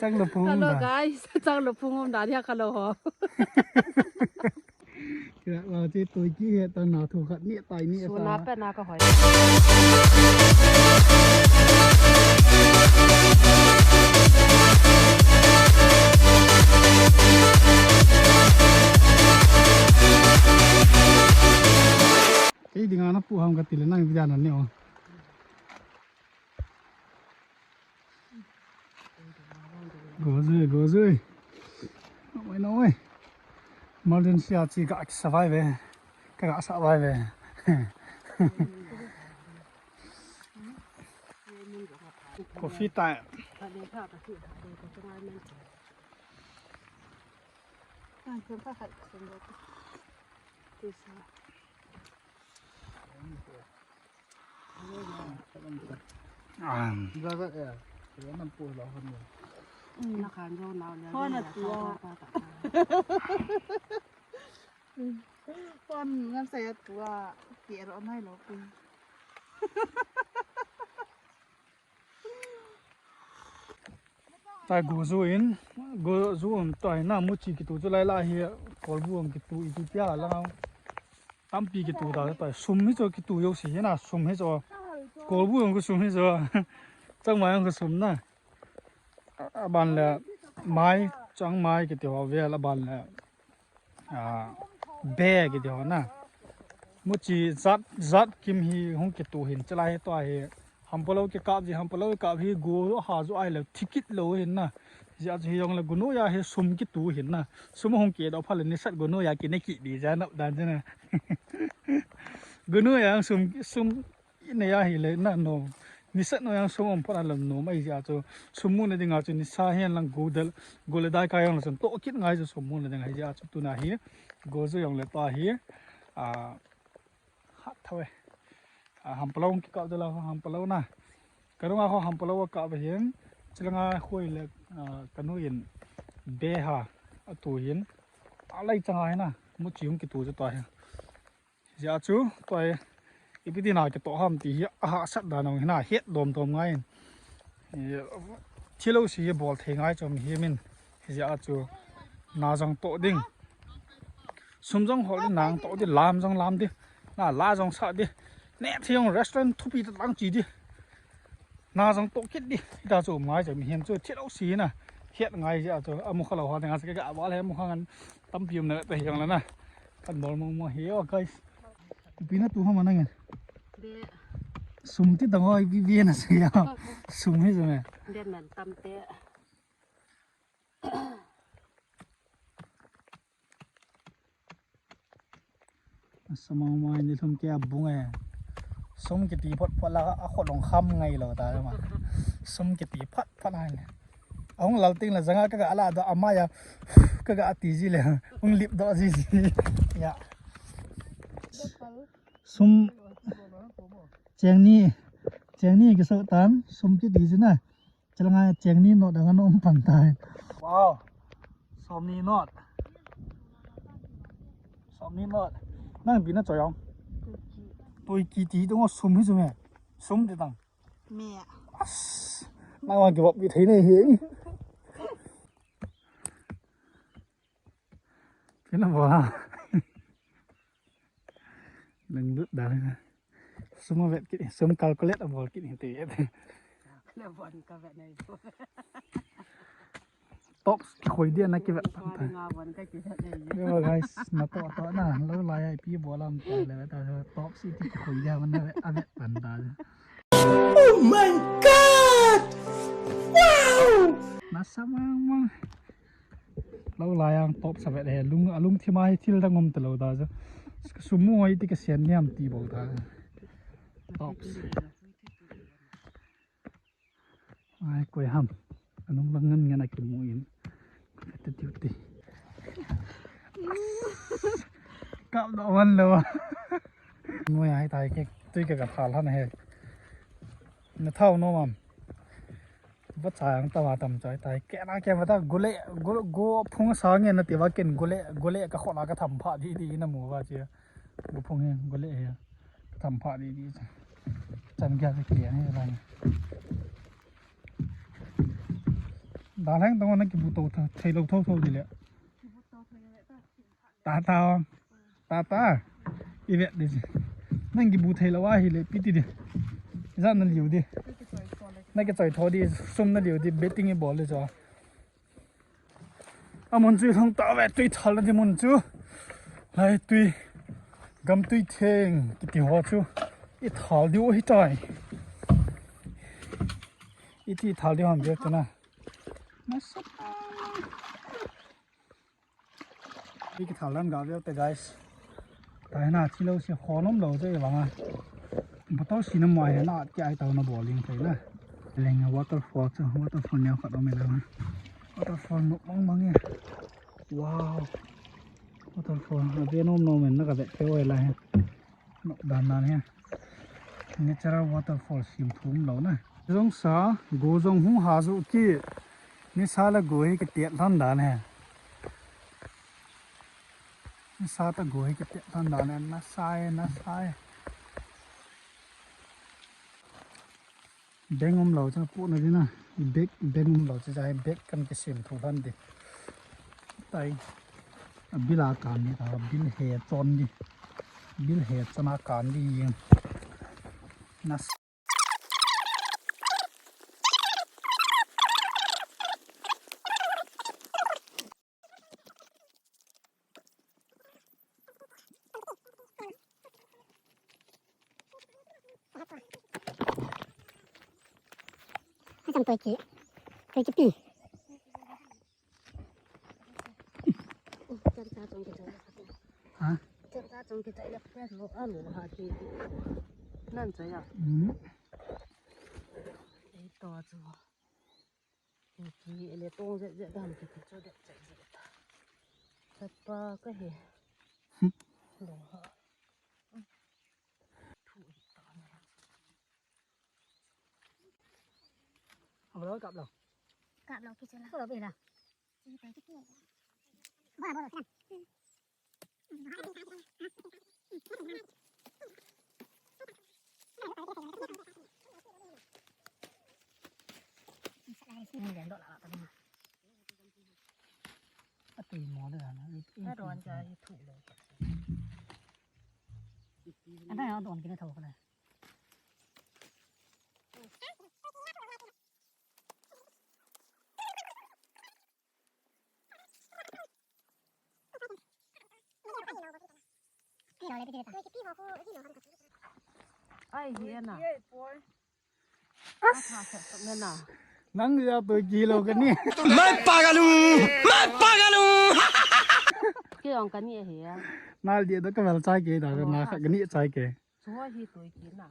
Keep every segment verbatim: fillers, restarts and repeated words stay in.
Chang lo phung Hello da. Guys, chang lo phung um da dia ka lo ho. Kira la che toi ki he ta na thu khat ni tai ni Suna ta. Pe na ka hoi. Kei dinga na pu ham ka tile nang video na ne o. Go zui, go zui. Oi, no, oi. Emergency a chi ka survive. Ka survive. Coffee time. Hon a tua. Hon ngam sai a tua. Kero nai lo pi. Ta go zu in, go zu um ta na mu chi kitu chu lai lai hi, kolbu ang kitu itu pia la. Tampi kitu da ta sum hi cho kitu yo si na sum hi cho. Kolbu ang ko sum hi cho. Chang mai ang ko sum na. A ban le mai chang mai kiti ho ve la ban le. A, be kiti ho na. Mu chi zat, zat kim hi hung kitu hin chalai to hi. Hampalo kikap ji, hampalo kikap hi go ha ju ai le thikit lo hin na. Ji a ju hi jong le gunu ya hi sum kitu hin na. Sum hung kido pha le ni sat gunu ya ki ne ki di ja na dan ji na. Gunu ya sum, sum Ina ya hi le na no. Nisa no yang sum um pon a lam no mai ja chu. Sum mu na dinga chu nisa hian lang go dal, go le dai ka yang chun to kit ngai chu sum mu na dinga hi ja chu tuna hi. Go chu jong le ta hi. A, ha thawe. A, hampalo ki ka dala hampalo na. Ka runga ho hampalo ka ba hin. Chilanga khoi le, a, ka nu in be ha a tu hin. A lai changa hi na. Mu chi hung kitu chu ta hi. Hijeh a chu, tua hi, ipi tina kitoh ham ti hi, a hahsat dan hong hina, het dom dom ngai in. Hi, thilo si hi bol thei ngai chu mi hi min. Hijeh a chu, na jong toh ding. Sum jong hol ding, na jong toh ding, lam jong lam ding. Na la jong sah ding. Neh thei jong restaurant thupi ta tang chi ding. Na jong toh kit ding. Hita chu um ngai chu, mihem chu thilo si na. Het ngai jeh a chu, a mu kha lo ho, nga se ka, ka, a bal he mu kha ngan tampi um na ta hiang la na. Kan bol mo mo hi, oh, guys. Ipi na tu ham a nang e. Be. Sum ti dang oi, ipi be na se ya. Sum hi jong e. Be man tam te. Samang mai ni lhum ke a bung e. Sum kiti phot phot la a khut hong kham ngai lo ta ma. Sum kiti phot phot ngai le. Ahung lal ting la janga ka ga la do ama ya. Ka ga ti ji le. Hung lip do ji ji. Ya. Sum cheng ni. Cheng ni kiso tan. Sum kiti ji na. Chalanga cheng ni note dang ana um pan tai. Wow. Som ni note. Som ni note. Nang ipi na choi ong? Toi ki ti dong sum hi sum e. Sum ti tang. Me. As. Nang wa ki bok bi thei nei hi. Pina bo ha. Nang lut da. Sum a vet kit, sum calculate a bol kit hin te. Le bon ka vet nei bo. Tops kikhoi dia na kivet pan ta. Nga bon ka kivet nei. Yo guys, na to to na, lo lai ai pi bol am ta le ta tops i kikhoi dia man na a vet pan ta. Oh my God! Wow! Na samang mang. Lo lai ang top sa vet he, lung, a lungthim a hi thil dang um ta lo ta chu. Ka sum mu hoi ti ka sian niam ti bo ta. Tops. Ai, koi ham. Anung lang ngan ngan a kimu in. Ka ti ti ti. Kap do wan lo. Ngoi ai tai ke, tui ke ka phal han he. Na thau no mam. Va chang ta ma tam choi tai. Ke na ke ma ta gule, gu, gu phung sa nge na ti va ken gule, gule ka khona ka tham pha di di na mu va chi. Gu phung he, gule he. Ka tham pha di di chi. Chan kya ke ke he la. Dalheng tong nang kibu to thei lou tho tho di le. Ta ta. Ta ta. I vet di. Nang kibu thei lou a hi le pi ti di. Jan na liu di. Na kichoi tho di, sum na liu di, betting i bol di jo. Amun chu i lhung tauve, tui thal na di mun chu. Lai tui, gam tui theng, kiti ho chu. I thal diu ahi tai. Iti thal diu ham ve tu na. Masat. I kithal dan ga ve te, guys. Taina thilou si khonom lou je vanga. Bottle si na mai na ki ai tau na bowling thei na. Leng waterfall chu, waterfall neo khat om e la. Waterfall nok mang mang e. Wow. Waterfall a ve nom nom en na ka vet thei oi la he. Nok dan dan he. Natural waterfall sim thum lou na. Jong sa, go jong hung ha ju ki. Nisa le go hi kitiat lhon dan he. Nisa ta go hi kitiat lhon dan he. Nasa e, nasa e. Beng um lou cha pu na di na. Bek, beng um lou cha jai bek kan kisim thu lhon di. Tai. A bil a kan ni ta, bil he chon di. Bil he chon a kan di. Nas. Hasam toiki. Toiki pi. Ha? Nan chaya. Hmm. Ei to chu. Ki ele tong je je dam ki chu de je je ta. Chatpa ka he. Hmm. Lo ha. Thu ta na. Abo lo kap lo. Kap lo ki chu la. Ko lo be la. Ba ba lo. Ati mo de na. Adon kina thau kala. Ai, hi ana. Nang ya to kilo kani. Mai pagalu, mai pagalu. Ki ong kani hi ya. Nal dia to ka val chai ke da na kha kani chai ke. Chu hi to ki na.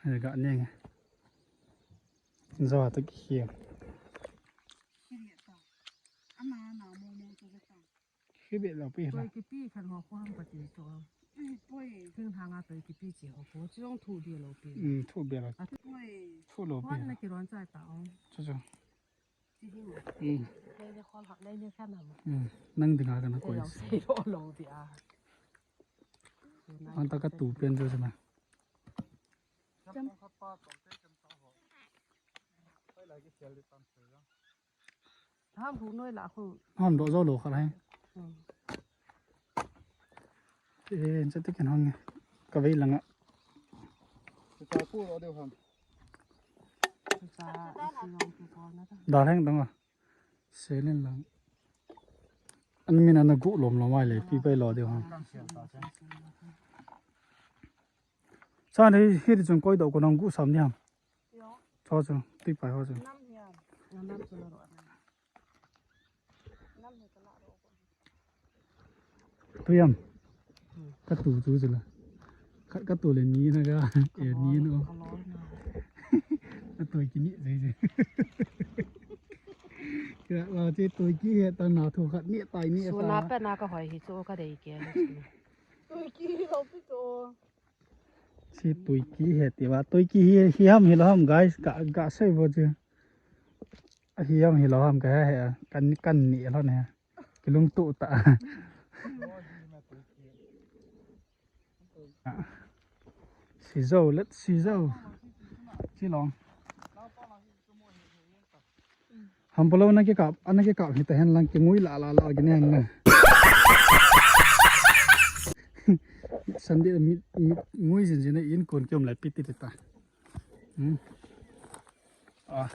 He ga neng. Zo to ki hi. Khi be lo pi la. Toi kipi khan ho ko ham pati to. Ui, toi. Thing hanga toi kipi chi ho ko. Chi jong thu be lo pi. Um, thu be lo. A toi. Thu lo pi. Hon na kiron chai ta ong. Chu chu. Chi hi mo. Um. Nei le khol ha, nei le khan ha mo. Um, nang dinga kana koi. Sei lo lo ti a. Anta ka tu pen chu na. Cham. Ham bu noi la khu. Ham do zo lo kha lai. Hmm. Eh, chate ken hang. Ka vei langa. Cha pu ro de ham. Cha, si long tu ko na ta. Da heng dang a. Selen lang. An min ana gu lom lom ai le pi pai lo de ham. Sa ni hi di chung koi do ko nang gu sam ni ham. Cho chu, tui pai ho chu. Tui ham. Ka tu tu chu la. Ka, ka tu le ni na ka, e ni no. Ka tu ki ni zai zai. Ka la che tu ki he ta na thu khat ni tai ni sa. Suna pe na ka hoi hi chu ka dei ke. Tu ki lo pi to. Si tui ki he ti va, tui ki hi, hi ham hi lo ham, guys, ka, ka sei bo chu. A hi ham hi lo ham ka he he, kan, kan ni lo ne. Ki lung tu ta. Si zo, let's si zo. Si long. Hampolo na ke kap, ana ke kap hita hen lang ke ngui la la la ke ne na. Sunday mi, mi, ngui jin jin in kon ke um lai piti ta. Hmm. Ah.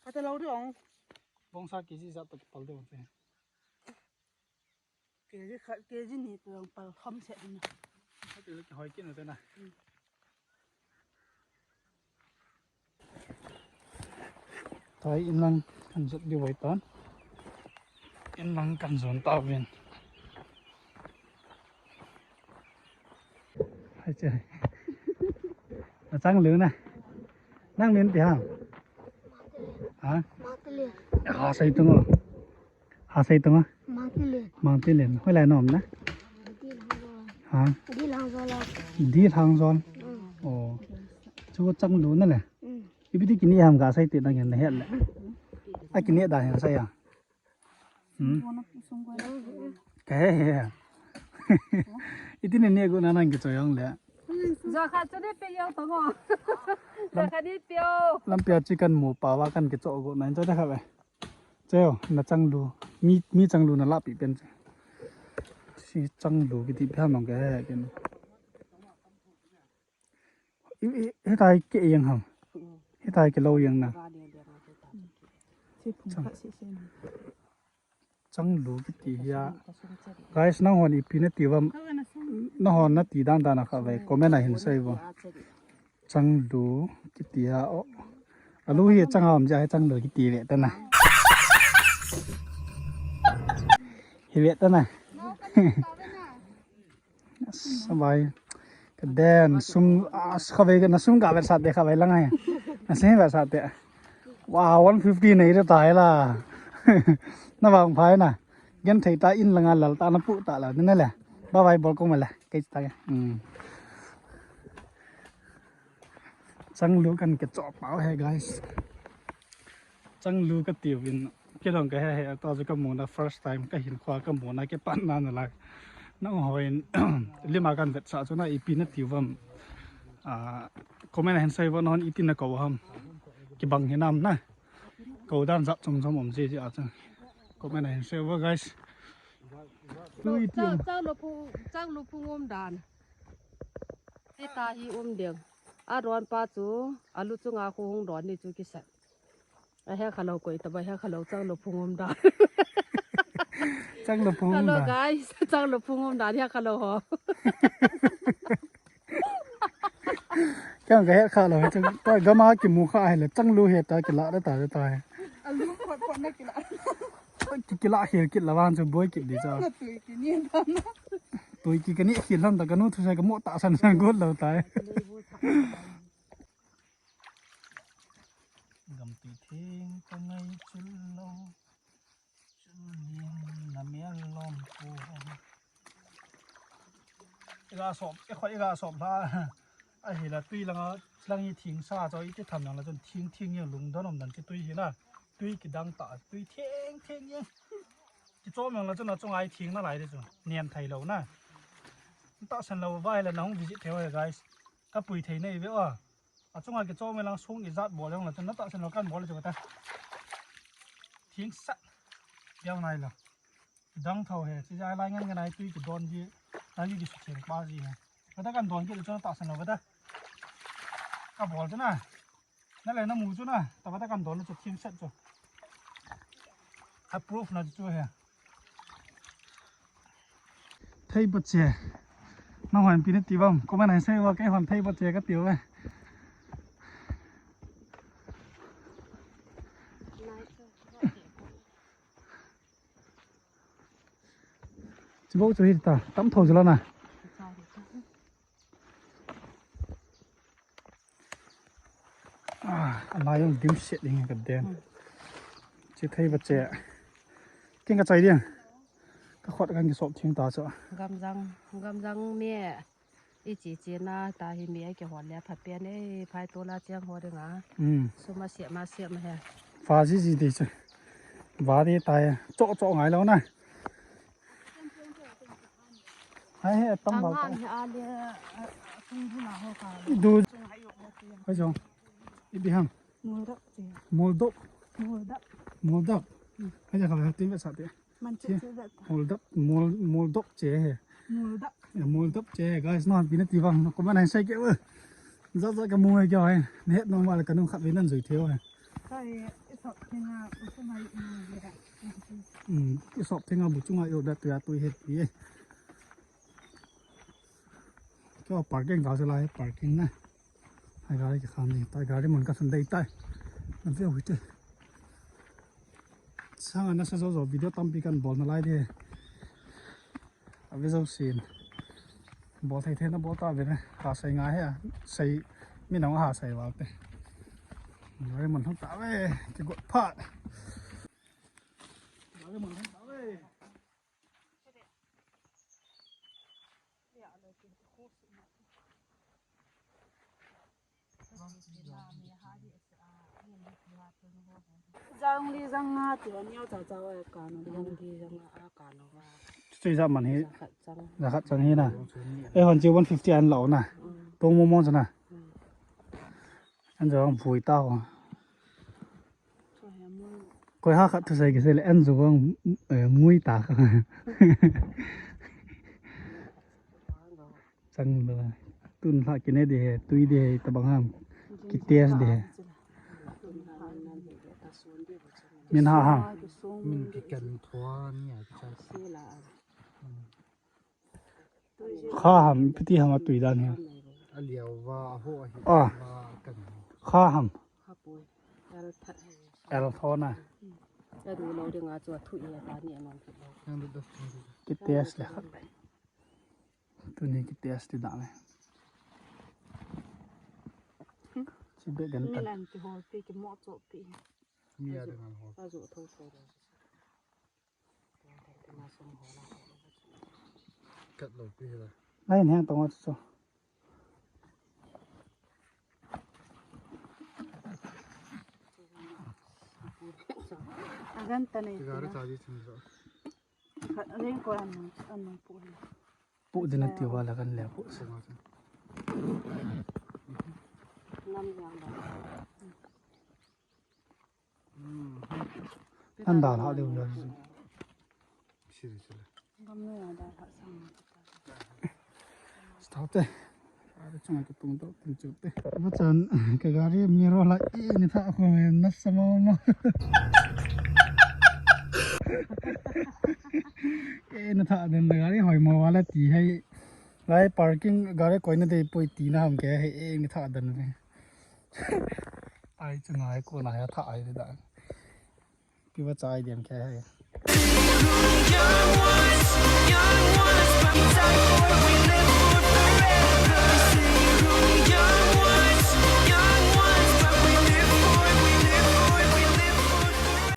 Ate lo ri ong. Bongsa kg jat to pal de ong. Kg khat, kg ni to pal khom se na. Ate lo ki hoi kin na. Tua in lang kan jot di vai tan. In lang kan jon ta vin. Hai che. Na chang lu na. Nang min ti ha. Ha? Mangtile. Ha sai tung o. Ha sai tung o. Mangtile. Mangtile. Hoi lai nom na. Di lang zon. Ha? Di lang zon la. Di lang zon. Mm. Oh. Chu chang lu na le. Mm. Ipi ti kini ham ka sai ti na ngen na het le. A kini da hen sai ya. Hmm. Ka he he. Iti ne ne gu na nang ke choyong le. Za kha chu ni pe yo to ngo. Za kha ni pe yo. Lam pia chi kan mu pa wa kan ke cho gu na cho da kha ve. Cheo na chang lu. Mi, mi chang lu na la pi pen che. Si chang lu kiti pia mang ke he ken. I, i, hitai ke yang ham. Hitai ke lo yang na. Chang lu kiti hia. Guys, nang hon ipi na ti vam. Na hon na ti dan dan a kha vai. Comment a hin sai vo. Chang lu kiti ha o. Alu hi chang ham ja hi chang lu kiti ve ta na. Hi ve ta na. Sabai. Ka den sum, ah, kha vai na sum ga ver sa te kha vai lang ai. Na se ver sa te. Wow, one fifty nei re tai la. Na vang phai na. Gen thei ta in langa lal ta na pu ta la ni na le. Bye bye bol ko ma le. Kei ta ke. Hmm. Chang lu kan ke cho pau he guys. Chang lu ka ti vin. Ke dong ka he he ta ju ka mu na first time ka hin khwa ka mu na ke pan na na la. Na hoi in lima kan vet sa chu na ipi na ti vam. Ah, comment a hin sai vo na hon iti na ko ham. Ki bang hinam na. Ko dan jat chom chom om ji ji a chang. Comment a hin share vo guys. Lui ti Chang, om. Chang lu phung, chang lu phung um dan. Hita hi um ding. A don pa chu, alu chunga khu hung don ni chu kisat. A he kha lo koi ta ba he kha lo chang lu phung um dan. Chang lu phung um Hello dan. Guys, chang lu phung um dan he kha lo ho. Kya ka he kha lo he chang ta gama ki mu kha he le chang lu he ta ki la da ta ta he. Alu pot pot na ki la. Ki, ki la khel kit la van chu boi kit di cha. Na tui ki ni ta na. Tui ki ka ni khel lam ta ka nu thu sai ka mo ta san san got lo ta he. Gam tui theng ka ngai chul lo. Chul nin na mel lom pu. Iga sop, e khoi iga sop la. A hi la tui langa, lang hi thing sa cho i ti tham nang la chun thing thing yang lung don om dan ki tui hi la. Tui ki dang ta, tui theng theng yang. Ki chom yang la chun a chunga i thing na lai de chu. Niam thai lo na. Ta san lo vai la na hung visit theo he guys. Ka pui thei nei ve o. A chunga ki chom lang sung i jat bol lang la chun na ta san lo kan bol chu ta. Thing sat. Piau nai lo. Dang thau he, chi jai lai ngan ngan ai tui ki don ji, lai ji ki su theng pa ji he. Kata kan don ki chu ta san lo kata. Ka bol chu na. Na le na mu chu na, ta kata kan don chu thing sat chu. Approve na chu he. Thei pa che. Na hon pi na ti vam, comment a hin sai vo kei hon thei pa che ka ti ve. Chibo chu hi ta, tam tho jela na. Ah, a lai jong dim set ding ka den. Hmm. Chi thei pa che. King ka chai ding. Ka khot kan ki sop thing ta chu. Gamjang, gamjang me. I chi chi na ta hi me ki hol le pha pen e, phai to la chiang ho ding a. Hmm. Su ma se ma se ma he. Fa ji ji de chu. Va de ta ya. Cho cho ngai lo na. Ai he, tam bal ta. Angan hi a le, a, a, tung du la ho ka. I du. Chung hai yok na ti. Hai jong. I bi ham. Moldap ti. Moldop. Moldap. Moldap. Hmm. Hai ja ka ba ti me sa ti. Man che che da. Moldap, Mol-, Moldop che he. Moldap. Ya, Moldop che, guys, no, bina ti vang, no, ko man hai sai ke. Za za ka mu hai ke hai. Ne het no mal ka nung khat ve nan zui theo hai. Sai, i sop thenga, u sum hai i ni ha. Hmm, i sop thenga bu chunga yo da tu ya tu het pi e. Kya parking ka se lai, parking na. Hai gari ki kham ni, tai gari mun ka san dei tai. Nan veu hi te. Sang ana sa zo zo video tampi kan bol na lai de. A ve zo sin. Bol thei thei na bol ta ve na. Ha sai ngai he. Sai mi nang ha sai val te. Gari mun thong ta ve. Ki got phat. Gari mun thong ta ve. Jang li jang nga ti hon neo cha cha wa ka no. Jang li jang nga a ka no wa. Chu ja man hi. Za khat chang. Za khat chang hi na. E hon chi one fifty an lo na. Mm. Tong mo mo cha na. Mm. An jong vui ta ho. Koi ha khat thusei kisei le an jong, eh, ngui ta kha. Chang lo. Tun lha kine de he, tui de he, tabang ham. Ki test de he. Min ha ham. Min ki kan thua ni a ki cha. Kha ham, piti ham a tui dan hi. A liau va, a ho a hi. Ah. Va kan. Kha ham. Kha poi. Al that hai. Al tho na. A du lo ding a chu a thu i ta ni a non ki lo. Nang du du. Ki test le khat bai. Tuni ki test ti da le. Chi be gan tan. Milan ki hol pi ki mo cho pi. Mi a ding an hol. A zo tho tho. Kat lo pi la. Lai nang tong chu. Agan tane. Ti gari cha ji chim jo. Kat ring ko an, an pu. Pu din ti wa la kan le pu. Nam yang da. An da la de u ya. Sila, sila. Gam ne ya da ha sang. Stop te. Are chunga ke tung to, tung chu te. Ba chan, ka gari mi ro la, e, ni tha ko me, na sa mo mo. E, ni tha den gari hoi mo wala ti hai. Lai parking gari koi na de poi ti na ham ke hai, e, ni tha den me. Ai, chu ngai ko na ya tha ai da. Pi va chai dem ke hai.